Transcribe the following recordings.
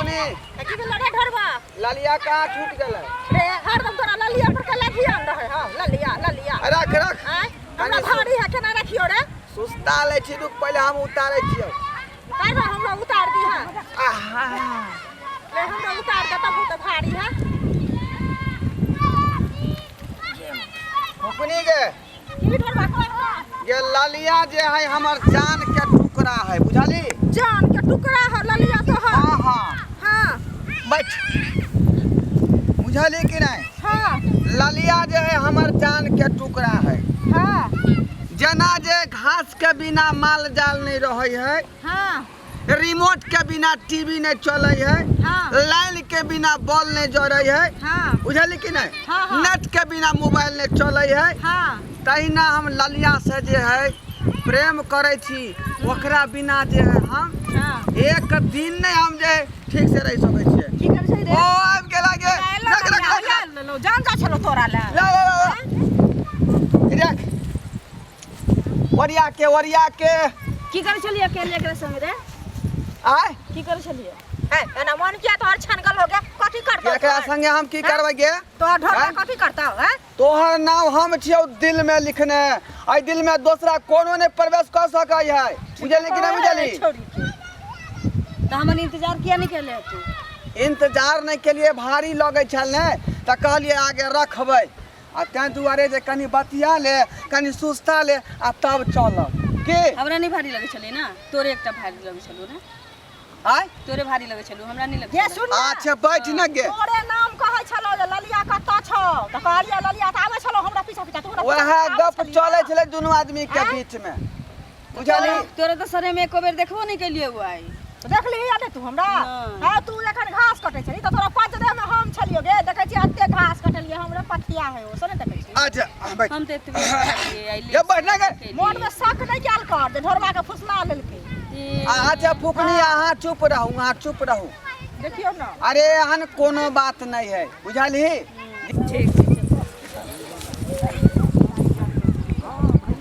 फुकनी। की भेलो रे ढोरबा? ललिया कहाँ छूट गेलै? रे हरदम तोरा ललिया पर के ध्यान रहे। हां, ललिया ललिया। रख रख। आय हमरा कनि भारी है, केना रखियो रे? सुस्ता लै छी, रुक, पहिले हम उतारै छियौ। कर हमरा उतार दी है। आहा। रे हमरा उतार दे, तब तो भारी है। फुकनी गे। की ढोरबा कह? ये ललिया जे है हमर जान के टुकड़ा है, बुझली? जान के टुकड़ा है ललिया तो है। हाँ हाँ। हाँ। बैठ, बुझली कि नहीं? हाँ। ललिया जे है हमर जान के टुकड़ा है। हाँ। जेना जे घास के बिना माल जाल नहीं रहे है, हाँ, रिमोट के बिना टीवी नहीं चले है, हाँ, लाइन के बिना बॉल नहीं जरे है, हाँ, बुझली कि नहीं? हाँ, हाँ। नेट के बिना मोबाइल नहीं चले है। हाँ। तहिना हम ललिया से जे है प्रेम करै छी, ओकरा बिना जे है हम हाँ एक दिन नहीं हम जे है ठीक से रहि सकै छियै। की करै छै रे? ओ आबि गेला गे। रख रख रख रख। लेलो जान जा छलो तोरा ले। ला ला ला ला। रख, ओरिया के, ओरिया के। की करै छलियै अकेले एकरा संग रे? आय? की करै छलियै? ए एना मन किया तोहर छनगल हो गया? कथी करतौ? एकरा संगे हम की करबै गे? तोहर ढोरबा आँय? कथी करतौ? हैं? तोहर नाम हम छियौ दिल में लिखने, एहि दिल में दोसरा कोनो नहि प्रवेश कऽ सकै है, बुझली कि नहि बुझली? छोड़ी के। तऽ हमर इंतजार किया नहि केले तू? इंतजार नहि केलिए, भारी लगै छल ने, तऽ कहलिए आगे रखबै, आ ताहि दुआरे जे कनि बतिया ले, कनि सुस्ता ले आ तब चलब की। हमरा नहि भारी लगै छलै ने, तोरे एकटा भारी लगै छलौ ने। आय? तोरे भारी लगै छलौ, हमरा नहि लगै गे छलौ। सुन ने। अच्छा बैठ ने गे। तोरे नाम कहै छलौ जे ललिया कतऽ छौ, तऽ कहलियै ललिया तऽ आबै छलौ हमरा पीछा पीछा, तू हमरा वएह पीछा पीछा आबै गप छलियै। चलै छलै दुनू आदमी के आँय? बीच में, बुझली? तोरे तऽ सरे में एको बेर देखबो नहि केलियै उ आइ। देखली या नहि तू हमरा? नहि। हँ, तू जखन घास कटै छली तऽ तोरा पाँच देह में हम छलियौ गे, देखै छियै एते घास कटलियै, हमरे पथिया है ओ से नहि देखै छी। अच्छा बैठ। हम तऽ एतबे कहलियै आइ। ये बैठ ने गे। मोन में शक नहि कयल कर जे ढोरबा के फुसला लेलकै। अच्छा फुकनी, अहाँ चुप रहू, अहाँ चुप रहू। देखियौ ने। अरे एहन कोनो बात नहीं है, बुझलही? ठीक छै।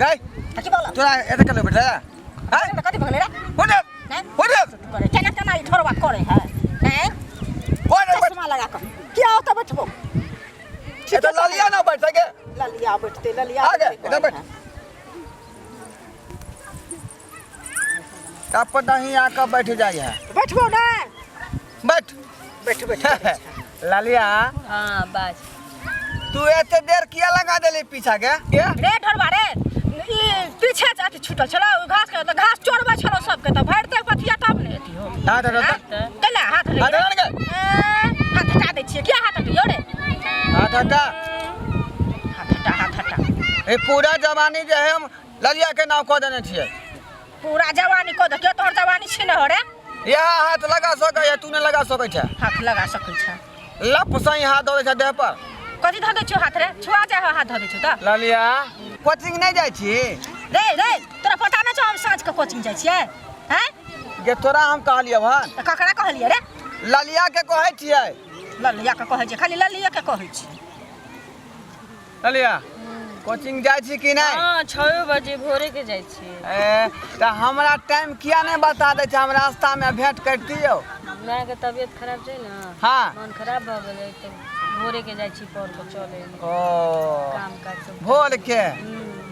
गई। कथी बोला? तोरा एते कल बैठले हैं? कथी भगले रे? हो जा। नहि। हो जा। करे केना केना ई ढोरबा करे है? हैं? हो जा, बैठ। चश्मा लगा कऽ किया ओतऽ बैठबो? एते ललिया ना बैठ सके। ललिया बैठते, ललिया आगे, बैठते। इधर बैठ। तब पर नहीं आकर बैठ जाइ है। बैठबो ने। बैठ। बैठ बैठ। ललिया। हाँ बाज। तू एते देर किया लगा देली पीछा के? के? रे ढोरबा रे, ई पीछे से अथी छूटल छलो उ घास के, तऽ घास चोरबै छलो सबके, तऽ भरते पथिया तब ने अथी हो। हाथ हटा। आँय? कैला हाथ हाथ हटेलियै? हटा ने गे। ए, हाथ हटा दै छियै, किया हाथ हटैयौ रे? हाथ हटा। हाथ हटा, हाथ हटा। ए पूरा जवानी जे है हम ललिया के नाम कऽ देने छियै। पूरा जवानी कऽ दे, के तोहर जवानी छिने हो रे? यह हाथ लगा सकै है, तू नहि लगा सकै छै। हाथ लगा सकै छै। लप सही हाथ दऽ दै छै देह पर। कथी धऽ दै छियौ हाथ रे? छुआ जाइ हो हाथ धऽ दै छियौ तऽ। ललिया, कोचिंग नहि जाइ छी? रे रे, तोरा पता नहि छौ हम साँझ के कोचिंग जाइ छियै? हैं? गे तोरा हम कहलियौ हन। तऽ ककरा कहलियै रे? ललिया के कहै छियै। ललिया के कहै छियै, खाली ललिया के कहै छियै। ललिया, कोचिंग जाइ छी कि नहि? हाँ, 6 बजे भोरे के जाइ छियै। ए, तऽ हमरा टाइम किया नहि बता दै छै? हम रास्तामे भेंट करतियौ। मायके तबियत खराब छै ने। हाँ। मन खराब भऽ गेलै, तऽ भोरे के जाइ छी पढ़ के चलै। ओ। काम काज सब। भोर के?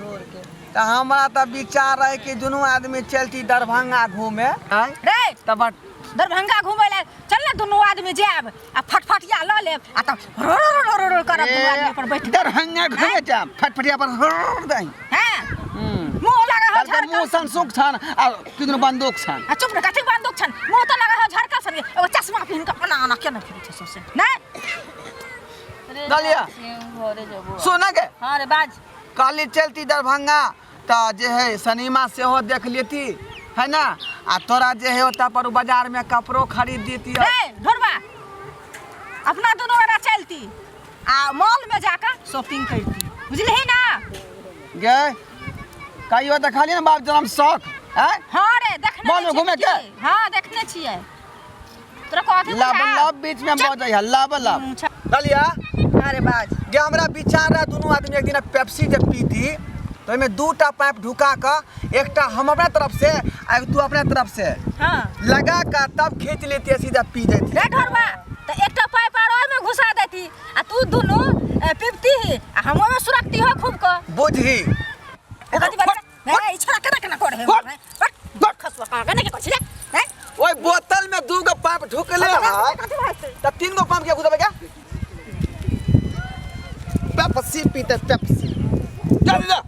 भोर के। तऽ हमरा तऽ विचार रहै कि दुनू आदमी चलती दरभंगा घूमे। आँय? रे। तऽ बट दरभंगा घूमै लए चल ने, दुनू आदमी जायब आ फटफटिया लऽ लेब आ तब रो रो रो रो रो करब दुनू आदमी पर बैठ के। दरभंगा घूमे जायब, फटफटिया पर रो दही। हैं? मुँह लगा हो कहलकै झरकल। मुँह सन सुख छन आ किदन बंदूक छन। आ चुप ने, कथी बंदूक छन? मुँह तऽ लगा हो झरकल सन, एगो चश्मा पहिन कऽ ओना ओना केना फिरै छै सौंसे नहि? रे दलिया। जाइ छियै, घरे जेबो। सुन गे। हाँ रे बाज। कहली चलती दरभंगा तऽ जे है सिनेमा सेहो देख लेती है ना, आ तोरा जे है ओतऽ पर बाजार में कपड़ो खरीद देती। रे ढोरबा, अपना दुनू गोरा चलती आ मॉल में जाकर शॉपिंग करती, बुझलही ना? गे कहियो देखलियै ने बाप जनम शौक हैं? हाँ रे, देखने मॉल में छियै घूमे के? की? हाँ देखने छियै। तोरा कथी लब बुझायल? लब बीच में बजै है लब लब। छा- कहलिया। अरे बाज। गे हमरा विचार रहे दुनू आदमी एक दिन पेप्सी जे पीती। तऽ ओहिमे दूटा पाइप ढुका कऽ एकटा हम अपना तरफ से आ तू अपना तरफ से हाँ लगा कऽ तब खींच लेतियै सीधा पी जैतियै। रे ढोरबा, तऽ एकटा पाइप आर ओहिमे घुसा देती आ तू दुनू पीबती ही आ हम ओहिमे सुरकती हो खूब कऽ। बुझही। कथी बात रे? ई छोरा केना केना करे है? फट। खसुआ कहाँ केना के करै छै रे? ओहि बोतल में 2 गो पाइप ढुकले है कथी बात? तऽ 3 गो पाइप किया घुसेबै? क्या पेप्सी पीते? पेप्सी चल जा।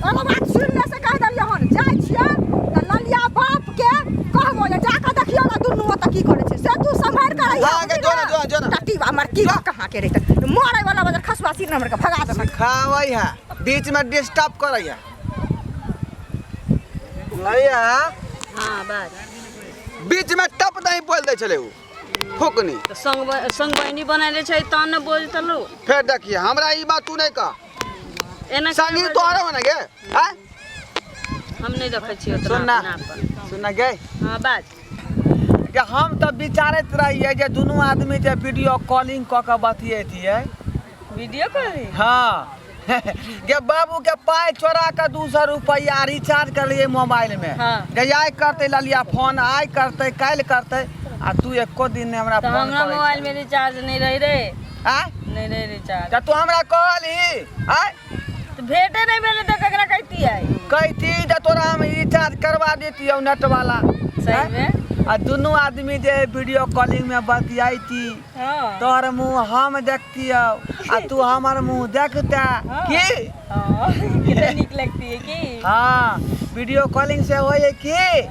एगो बात सुनि ले, से कहि देलियै हन, जाइ छियै तऽ ललिया बाप के कहबो जे जाकऽ देखियौ ने दुनू ओतऽ की करै छै, से तू सम्हारि कऽ रहियै। हाँ, गे, जो ना, जो, जो ना। टटीवा मरकी कहाँ के रहितै, मरै वाला बजर खसुआ सीन हमर के भगा देलक। सिखाबै है, बीच में डिस्टर्ब करै है लैया। हाँ, बात। बीच में टप नहीं बोल दै छलै उ फुकनी। तऽ संग संग बहिनी बनैले छै तहन ने बोलतलू। फेर देखिए, हमरा ई बात तू नहीं कह। एना संगी तोहरे हो ना गे? आय? हम नहीं रखै छियै ओतना। सुन ना। अपना अपन। सुन ना गे। हाँ, बाज। कि हम तऽ विचारैत रहियै जे दुनू आदमी जे वीडियो कॉलिंग कऽ के बतियैतियै। Video calling? हाँ गे, बाबू के पाइ चोरा के 200 रुपैआ रिचार्ज करलियै मोबाइल में। गे, आइ करतै ललिया फोन, आइ करतै, काल्हि करतै, आ तू एको दिन नहि हमरा तऽ फोन हमरा करै। मोबाइल में रिचार्ज नहीं रही रे। आय? नहीं रही रिचार्ज। तऽ तू हमरा कहलही आय? तऽ भेटे नहीं भेलै तऽ ककरा कहितियै? कहती जे तोरा हम रिचार्ज करवा देतियौ नेट वाला। सही में? आ दुनू आदमी जे वीडियो कॉलिंग में बतियाती, तोहर मुँह हम देखतियौ आ तू हमर मुँह देखता की। हाँ, कितना नीक लगती है की। हाँ, वीडियो कॉलिंग से होय है की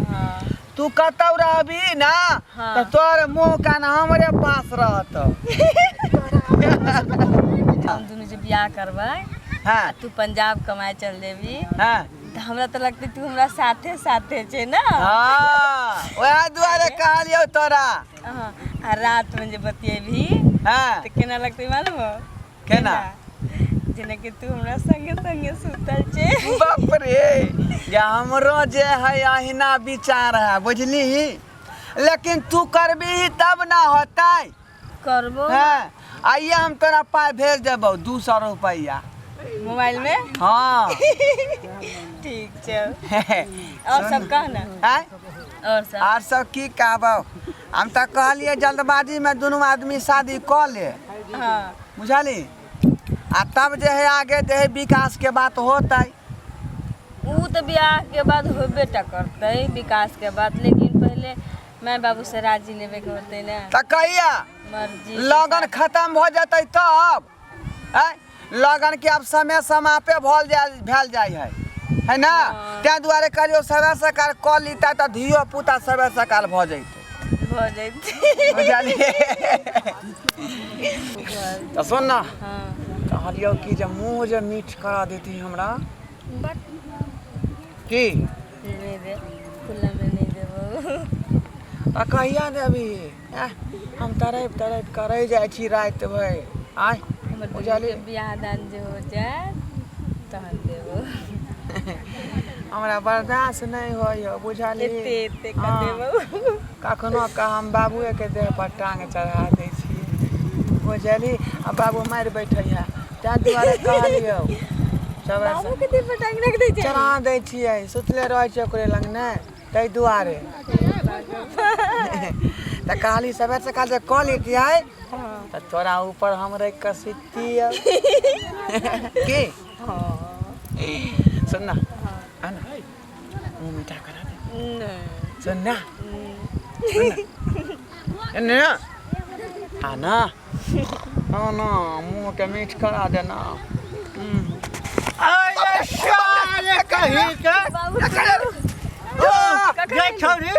तू कतौ रहबी ना, तऽ तोहर मुँह कान हमरे पास रहत। हम दुनू जे बियाह करबै, तू पंजाब कमाए चल जेबी, तऽ हमरा तऽ लगतै तू हमरा साथे साथे छै ना। हाँ, वएह दुआरे कहलियौ तोरा। हाँ, आ रात में जे बतियेबही तऽ केना लगतै मालूम हो? केना? जेना कि तू हमरा संगे संगे सुतल छै। बाप रे, ये हमरो जे है अहिना विचार है, बुझली? लेकिन तू करबी तब ना होतै। करबो। हाँ, आइए हम तोरा पाइ भेज देबौ 200 रुपैआ मोबाइल में। हाँ। ठीक छै, और सब कह ना। आँय? और सब। आर सब की कहबौ, हम तऽ कहलियै जल्दबाजी में दुनू आदमी शादी कऽ ले। बुझली? आ तब जे है आगे जे है विकास के बात होतै। ऊ तऽ बियाह के बाद होबे टा करतै विकास के बाद, लेकिन पहले माय बाबू से राजी लेबे के होतै ने। तऽ कहिया? मर्जी। लगन खत्म भऽ जेतै तब। आँय, लगन के अब समय समापे भल जाय भेल जाइ है, है ना? ताहि दुआरे कहलियौ समय सकाल कऽ लीता तऽ धियो पुता समय सकाल भऽ जैतै। भऽ जैतै। बुझलियै? तऽ सुन ना। हाँ। कहलियौ कि जे मुँह जे मीठ करा देती हमरा। बट की? नहीं दे, खुला में नहीं देबो। तऽ कहिया देबही? एह, हम तड़पि तड़पि कऽ रहि जाइ छी राति भरि आँय। हमर बुझलियै? दुनूके बियाह दान जे हो जाए तहन देबो। हमरा बर्दाश्त नहि होइए, बुझलियै? एते एते कऽ देबो। कखनो कऽ हम बाबुएके देह पर टांग चढ़ा दै छियै, बुझली? आ बाबू मारि बैठैया, ताहि दुआरे कहलियौ सब। बाबू के देह पर टांग रख दै छै? चढ़ा दै छियै, सुतले रहै छै ओकरे लग ने, ताहि दुआरे तऽ कहली सबेर सकाल जे कऽ लैतियै तऽ तोरा ऊपर हम राखि कऽ सुतितियै की। सुन ना, आ ना, मुँह मीठा करा दे। नहीं। सुन ना, सुन ना, आ ना, आ ना, मुँह के मीठ करा देना। अरे साले कहीं के! ये छौरी,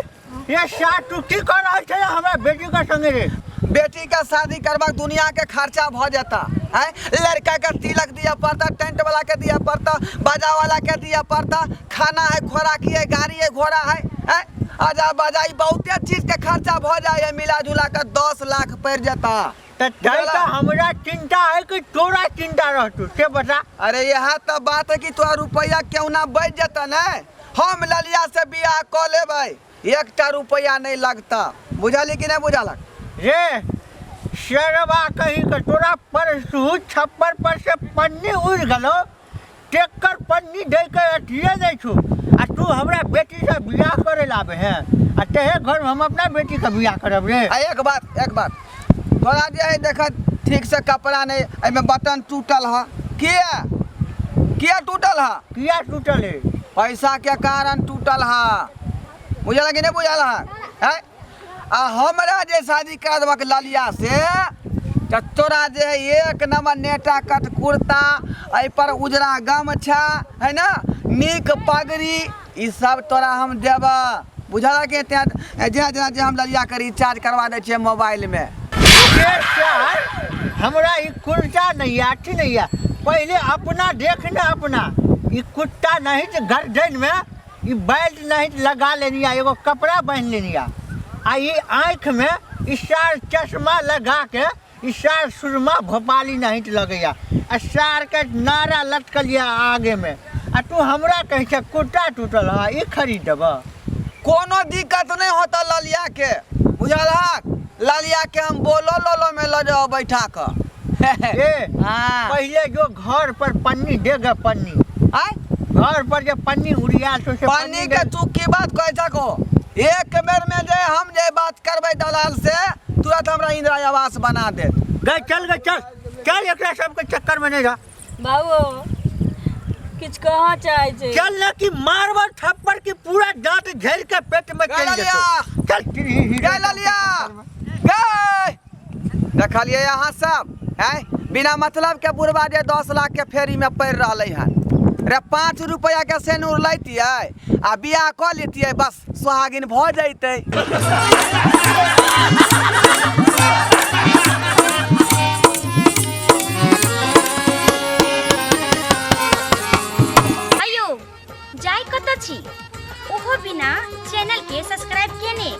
ये सार, तू की कर रहल छै हमरा बेटी के संगे रे? बेटी का शादी करबा दुनिया के खर्चा भ जाता है। लड़का के तिलक दिया पड़ता, टेंट वाला के दिया पड़ता, बाजा वाला के दिया पड़ता, खाना है, खोराकी है, गाड़ी है, घोड़ा है, हैं? आजा बाजा, ई बहुते चीज के खर्चा भ जाए है, मिला जुला के 10 लाख पड़ जाता। तऽ तै तऽ हमरा चिंता है कि तोरा चिंता रहतौ, से बता। अरे, यह तो बात है कि तोरा रुपया क्यों ना बच जाता ने, हम ललिया से बियाह कऽ लेबै, एकटा रुपया नहीं लगता, बुझली कि नहीं बुझलक? रे शेरवा कहीं के, तोरा परसू छप्पर पर से पन्नी उड़ गेलो। टेकर पन्नी दे के अथिए दै छौ आ तू हमरा बेटी से बियाह करे लाबे है आ तेहे घर में हम अपना बेटी के बियाह करब रे। आ एक बात, एक बात तोरा जे है देख ठीक से कपड़ा नहीं, एहिमे बटन टूटल है, किया किया टूटल है? किया टूटल है? पैसा के कारण टूटल है, बुझल कि नहीं बुझल है? है आ हमरा जे शादी करा देबक ललिया से तऽ तोरा जे है एक नंबर नेटा कट कुर्ता, एहि पर उजरा गमछा है ना, नीक पगड़ी, ई सब तोरा हम देबऽ, बुझल कि? तें जेना जेना जे हम ललिया के रिचार्ज करवा दै छियै मोबाइल में। के सर, हमरा ई कुर्ता नहीं है, अथी नहीं है, पहले अपना देख ना अपना ई कुत्ता नहीं जे गर्दन में ई बेल्ट नहीं लगा लेनी है, एगो कपड़ा बांध लेनी है आ ई आँख में ई सार चश्मा लगा के ई सार सुरमा भोपाली नहीं लगैया आ सार के नारा लटकल यऽ आगे में आ तू हमरा कहै छै कुर्ता टूटल है ई खरीद देबऽ। कोनो दिक्कत नहीं होता ललिया के, बुझल हक? ललिया के हम बोलो लोलो में लऽ जाओ बैठा कऽ। ए हाँ। पहले जो घर पर पन्नी देगा पन्नी, आय घर पर जे पन्नी उड़िया तो से पन्नी के तू की बात कहै छको? एक बेर में जे हम जे बात करबै दलाल से तुरंत हमरा इंदिरा आवास बना देत। गए चल गए चल चल, एकरा सबके चक्कर में नहीं रह। बाबू किछु कहऽ चाहै छै। चल ना कि मारबो थप्पड़ की पूरा दांत झेल के पेट में चल गए जेतो। चल गए ललिया गए। देखलिए अहाँ सब है बिना मतलब के बुढ़वा जे 10 लाख के फेरी में पड़ रहा हन रे, 5 रुपया के सेनूर लैतियै आ बियाह कऽ लेतियै, बस सुहागिन भऽ जैतै। अयो जाय कतऽ छी ओहो बिना चैनल के सब्सक्राइब केने?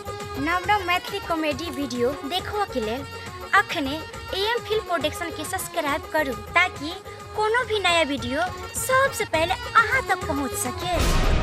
नव नव मैथिली कॉमेडी वीडियो देखबऽ के लेल अखने एम फिल्म प्रोडक्शन के सब्सक्राइब करू ताकि कोनो भी नया वीडियो सबसे पहले अहाँ तक पहुँच सके।